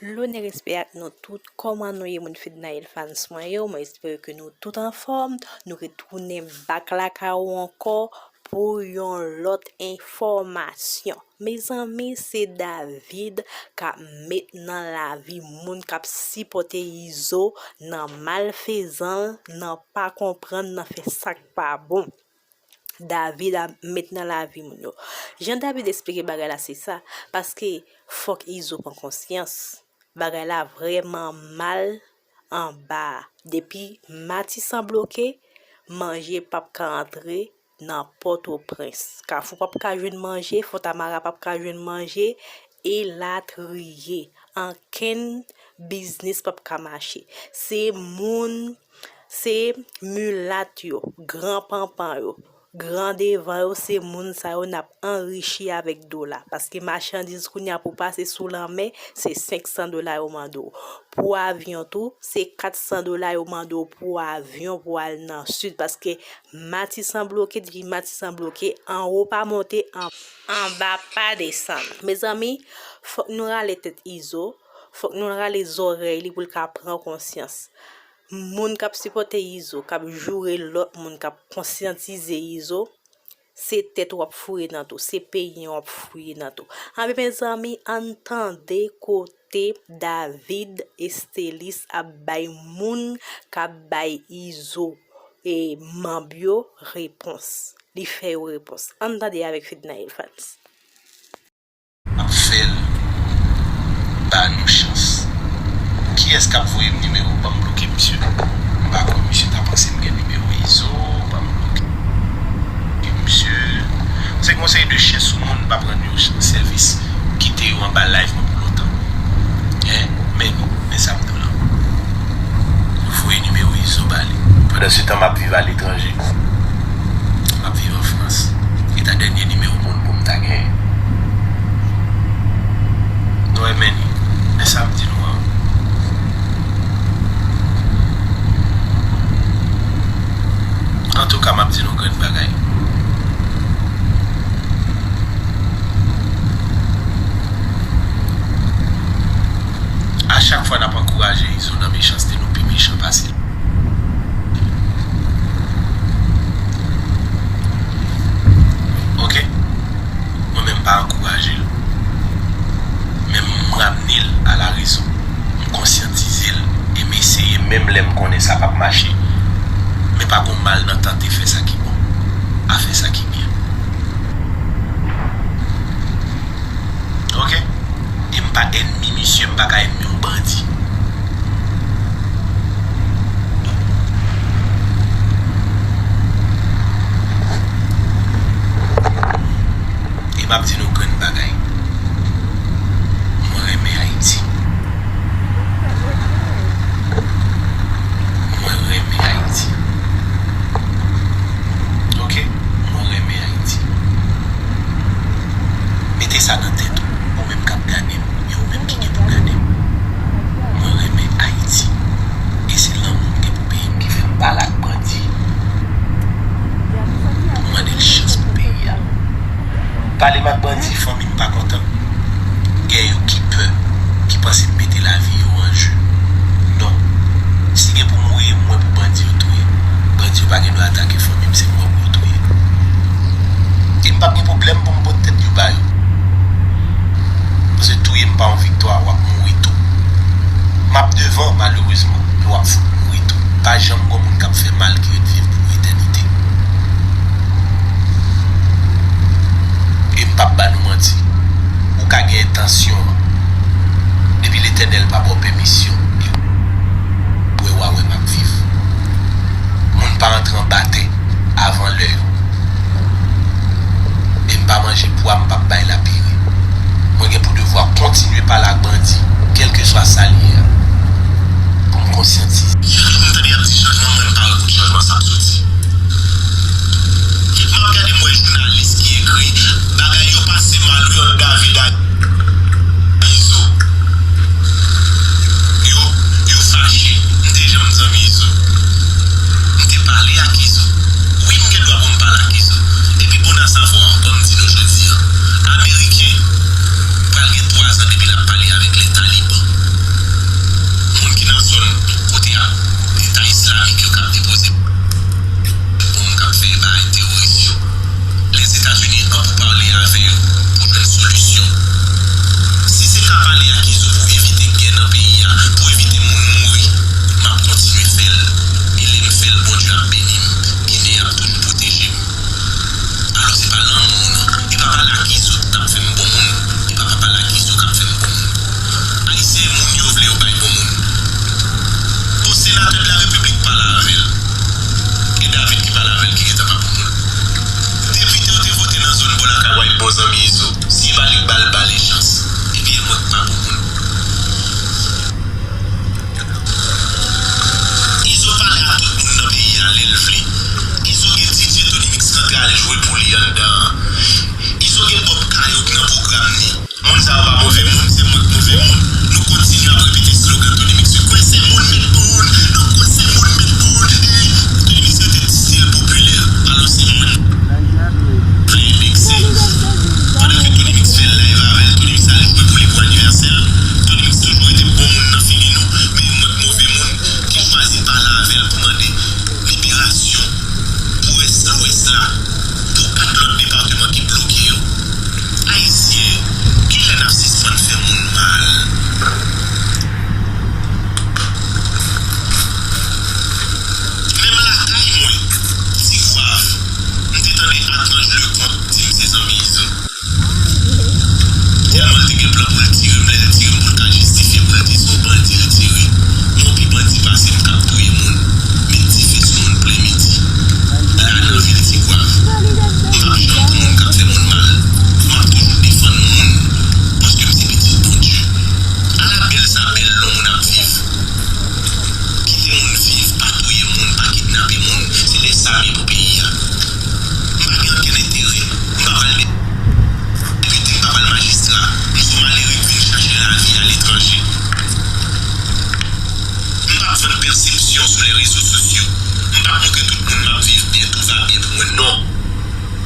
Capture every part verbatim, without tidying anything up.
Lonè, respè ak nou tout. Kòman nou ye, moun Fednaelle fans mwen yo? Mwen espere ke nou tout anfòm. Nou retounen back lakay ou ankò pou yon lòt enfòmasyon. Mezanmi, se David k ap met nan lavi moun k ap sipòte Izo nan malfezan l, nan pa konprann, nan fè sa k pa bon. David ap met nan lavi moun yo. Jan David esplike bagay la se sa, paske fòk Izo pran konsyans. Bagay la vrèman mal anba a. Depi Matisan bloke, manje p ap ka antre nan Pòtoprens. Kafou p ap ka jwenn manje, Fontamara p ap ka jwenn manje, elatriye. Ankenn biznis p ap ka mache. Se moun, se milat yo, gran panpan yo, gran devan yo, se moun sa yo n ap anrichi avèk dola. Paske machandiz kounye a pou pase sou lanmè, se senk san dola yo mande w. Pou avyon tou, se kat san dola yo mande w pou avyon pou al nan sid. Paske Matisan bloke, depi Matisan bloke, anwo pa monte, an, anba pa desann. Mezanmi, fòk nou rale tèt Izo, fòk nou rale zòrèy li pou l ka pran konsyans. Moun k ap sipòte Izo, k ap joure lòt moun, k ap konsyantize Izo, se tèt w ap fouye nan tou, se peyi w ap fouye nan tou. Anben, mezanmi, ann tande kote David Estelis ap bay moun k ap bay Izo, e, manb yo repons. Li fè yo repons. Ann tande avèk Fednaelle fans. Ap fè l ba nou chans. Kiyès k ap voye m nimewo? Ban m bloke misye. M pa kwè misye ta panse m gen nimewo Izo. Ban m bloke misye. Se gen yon seri de chen sou moun, m p ap rann yo sèvis. Kite yo anba live mwen pou lontan. Hein? Men nou, men sa m di w lan. Voye nimewo Izo ba li. Pandansetan, m ap viv aletranje. M ap viv an Frans. E ta dènye nimewo moun pou m ta genyen. Nou wè, men ni, men sa m di nou an. Antouka, m ap di nou grenn bagay. A chak fwa n ap ankouraje Izo nan mechanste, nou pi mechan pase l. Oke? Mwen menm, m pa ankouraje l. Men m ramne l a la rezon. M konsyantize l e m eseye, menm lè m konnen sa p ap mache. Men pa gon mal nan tante fè sa ki bon a fè sa ki byen. Oke? E m pa ènmi misye, m pa ka ènmi yon bandi. E m ap di nou grenn bagay. Mwen renmen Ayiti. Mwen renmen Ayiti. Oke? Mwen renmen Ayiti. Mete sa nan tèt ou, ou menm k ap gade m, e ou menm ki gen pou gade m. Mwen renmen Ayiti. E se lanmou m gen pou peyi m ki fè m pale ak bandi. M mande l chans pou peyi a. Pale m ak bandi, fanmi m pa kontan. Gen yo ki pè, ki panse m mete lavi yo an je. Non. Si gen pou mouri, e mwen pou bandi yo touye. Bandi yo pa gen dwa atake fanmi m, se mwen pou yo touye. E m p ap gen pwoblèm pou m pot tèt yo ba yo. Paske touye m pa yon viktwa, w ap mouri tou. M ap devan, malerezman, men w ap fout mouri tou. Pa janm gon moun k ap fè mal ki ret viv pou etènite. E m p ap ba nou manti. Ou ka gen entansyon an. Depi Letènèl pa ba w pèmisyon, e w wè w a wè m ap viv. Moun pa antre anba tè avan lè yo. E m pa manje pwa, m p ap bay lapire. Mwen gen pou devwa kontinye pale ak bandi, kèlkeswa sa l ye a, pou m konsyantize. M tande y ap di chanjman, mwen m pa wè kot chanjman sa ap soti. M ap gade, m wè jounalis ki ekri, bagay yo pase mal, wi, David a. yo bay bon moun. Bon, senatè de la repiblik pale avè l. E David ki pale avè l ki gentan pa bon moun. Depite yo te vote nan zòn bò lakay w, ay bon zanmi Izo. Si Malik ba l, ba l chans. Epi e mwen k pa bon moun. Izo pale a tout moun nan peyi a lè l vle. Izo gen D J Tony Mix rantre al jwe pou li anndan an. Izo gen Bob Kayok nan pwogram li. Moun sa yo pa move moun, se mwen k move moun. Nou kontinye ap repete slogan Tony Mix yo. Kwè se moun met moun, nou kwè se moun met moun. E Tony Mix yo te di stil popilè, alò se mwen. Vle endekse. Pandan ke Tony Mix fè live avè l, Tony Mix al jwe pou li pou anivèsè l. Tony Mix toujou rete bon moun nan figi nou, men e mwen k move moun ki chwazi pale avè l pou mande liberasyon pou rès Lwès la, pou kat lòt depatman ki bloke yo. Ayisyen, kilè n ap sispann fè moun mal? Menm lakay mwen, Ti Gwav, m te tande Archange Leconte di m se zanmi Izo. Tèlman l te gen plan pou l tire m, lè l tire m pou l ka jistifye pou l di se yon bandi l tire. Mwen pi bandi pase m k ap touye moun, met dife sou moun plen midi. La nan vil Ti Gwav, m p ap janm pou moun k ap fè moun mal. M ap toujou defann moun, paske m se pitit Bondye. Ala bèl sa bèl lè yon moun ap viv. Kite moun viv, pa touye moun, pa kidnape moun, se de sa m ye pou peyi a. M pa gen okenn enterè. M pa pral de-, depite, m pa pral majistra. M se yon malere k vin chache lavi aletranje. M p ap vann pèsepsyon sou lè rezo sosyo. M p ap montre tout moun m ap viv byen, tout va byen pou mwen, non.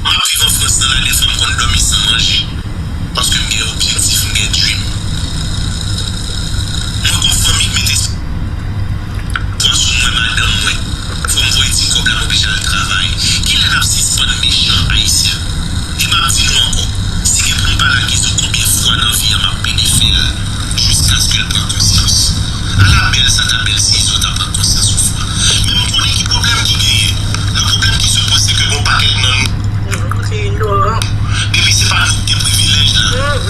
M ap viv an Frans nan la, dèfwa m konn dòmi san manje. Paske m gen objektif, m gen dream. Mwen gon fanmi k mete espwa sou mwen, madanm mwen. Fò m voye ti kòb la, m oblije al travay. Kilè n ap sispann mechan, Ayisyen? E m ap di nou ankò, si gen pou m pale ak Izo konbyen fwa nan vi a m ap pede fè l, jiskaske l pran konsyans. Ala bèl sa ta bèl si Izo ta pran konsyans yon fwa. Men m konnen ki pwoblèm ki genyen. Le pwoblèm ki se poze se ke gon pakèt nan nou, depi se pa nou ki gen privilèj la,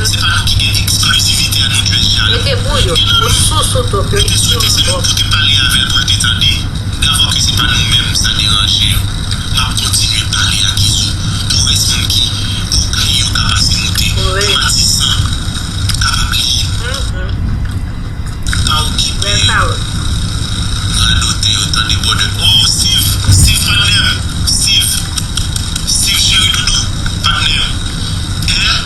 se pa nou ki gen eksklizivite a, nou dwe jale. Gen nan nou, nou te swete se nou pou te pale avè l pou l te tande. Davwa ke se pa nou menm sa deranje yo, m ap kontinye pale ak Izo pou rès moun ki okay yo ka pase moute pou Matisan kapab li. Pa okipe yo. Radotè yo tande bòdè. Oh, Steve, Steve patnè m, Steve, Steve cheri doudou, patnè m. Hein?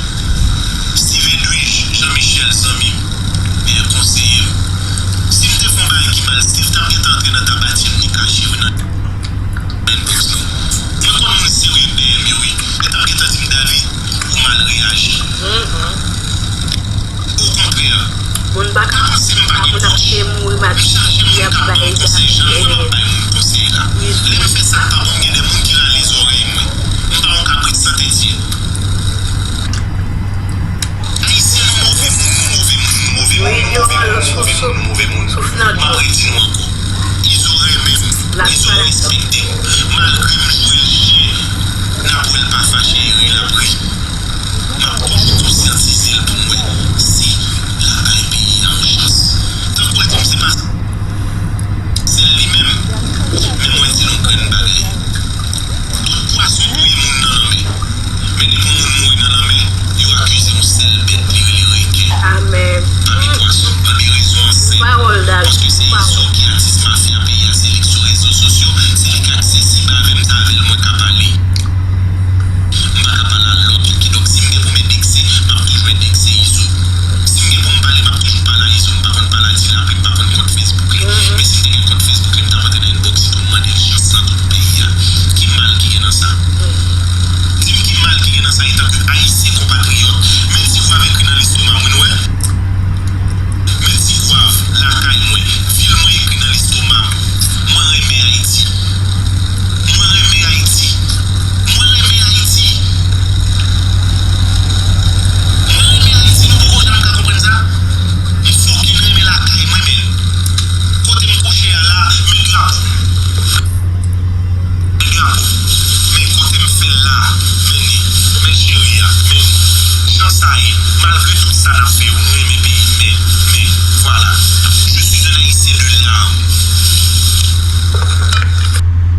Steve Edwige, Jean Michel, zanmi m, byen konseye m. Si m te fè yon bagay ki mal, Steve t ap gentan antre nan tabatiye m, ni kache wi nan inbox nou. Mwen konn moun serye k dèyè m yo wi. Yo t ap gentan di m, David, ou mal reyaji. Okontrè, pa panse m pa gen pòch. M chache moun k ap ban m konsèy, jan m wè m ap bay moun konsèy la. Lè m fè sa k pa bon, gen de moun ki rale zòrèy mwen. M pa yon kabrit san tèt ye. Ayisyen, nou move moun, nou move moun, nou move moun, nou move moun, nou move moun, nou move moun, nou move moun. M ap redi nou ankò. Izo renmen m, Izo respekte m. Malgre m jwe l chen, n ap wè l pa fache, e ri l ap ri. M ap toujou konsyantize l pou m wè si l ap bay peyi a yon chans. Tankou l di m se pa sèl li menm, men mwen di nou grenn bagay. Tout pwason touye moun nan lanmè. Men depi yon moun mouri nan lanmè, yo akize yon sèl bèt, li rele reken. Pami pwason, pami rezon an senp. Paske se Izo ki atis mafya peyi a, se li k sou rezo sosyo, se li k aksesib avè m, se avè l mwen ka pale. M pa ka pale a lòt yo. Kidonk, si m gen pou m endekse, m ap toujou endekse Izo. Si m gen pou m pale, m ap toujou pale a Izo. M pa konn pale a Ti Lapli, m pa konn kont Facebook li. Men si m te gen kont Facebook li, m t ap antre nan inbox li pou m mande l chans nan tout peyi a. Ki mal ki gen nan sa? Di m ki mal ki gen nan sa, etanke Ayisyen konpatriyòt. Men Ti Gwav ekri nan listoma m, wi, nou wè. Men Ti Gwav, lakay mwen, vil mwen ekri nan listoma m. Mwen renmen Ayiti. Mwen renmen Ayiti. Mwen renmen Ayiti. Mwen renmen Ayiti, nou poko janm ka konprann sa. M fucking renmen lakay mwen, men kote m kouche a la, men drapo. Men drapo. Men kote m fè l la, men ni. Men cheri a, men ni. Jan sa ye, malgre tout sa n ap fè yo, nou renmen peyi, men, men, Voilà. Je suis un Haïtien de l'âme.